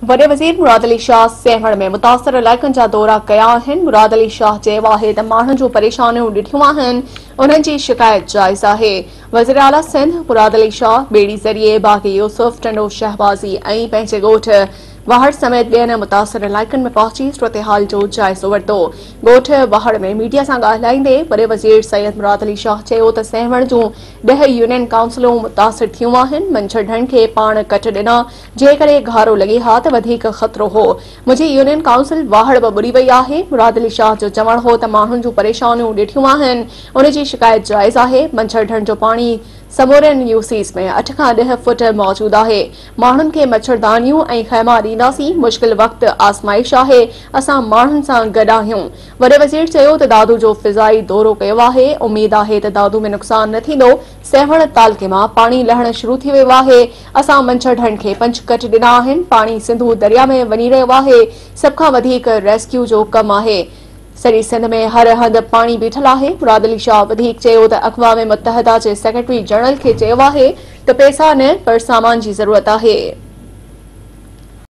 وڏي وزير مراد علي شاهه سيوهڻ ۾ متاثر علائقن جا دورا ڪيا آهن. مراد علي شاهه چيو آهي ته ماڻهن جون پريشانيون ڏٺيون آهن، انهن جي شڪايت جائز آهي. وزيراعليٰ سنڌ مراد علي شاهه ٻيڙي ذريعي باغ يوسف، ٽنڊو شهبازي ۽ پنهنجي ڳوٺ واهڙ سميت ٻين متاثر علائقن ۾ پهچي صورتحال جو جائزو ورتو. ڳوٺ واهڙ ۾ ميڊيا سان ڳالهائيندي وڏي وزير سيد مراد علي شاهه چيو ته سيوهڻ جون 10 يونين ڪائونسلون متاثر ٿيون آهن، منڇر ڍنڍ کي پاڻ ڪٽ ڏنا، جيڪڏهن گهارو لڳي ها ته وڌيڪ خطرو هو. منهنجي يونين ڪائونسل واهڙ به ٻڏي وئي آهي. مراد علي شاهه جو چوڻ هو ته ماڻهن جون پريشانيون ڏٺيون آهن، ان جي شڪايت جائز آهي. منڇر ڍنڍ جو پاڻي سمورين يوسيز ۾ 8 کان 10 فوٽ موجود آهي. ماڻهن کي مڇردانيون ۽ خيما ڏينداسين، مشڪل وقت آزمائش آهي، اسان ماڻهن سان گڏ آهيون. وڏي وزير چيو ته دادو جو فضائي دورو ڪيو آهي، اميد آهي ته دادو ۾ نقصان نه ٿيندو، سيوهڻ تعلقي مان پاڻي لهڻ شروع ٿي ويو آهي، اسان منڇر ڍنڍ کي 5 ڪٽ ڏنا آهن، پاڻي سنڌو دريا ۾ وڃي رهيو آهي، سڀ کان وڌيڪ ريسڪيو جو ڪم آهي، سڄي سنڌ ۾ هر هنڌ پاڻي بيٺل آهي. مراد علي شاهه وڌيڪ چيو ته اقوام متحده جي سيڪريٽري جنرل کي چيو آهي ته پئسا نه پر سامان جي ضرورت آهي.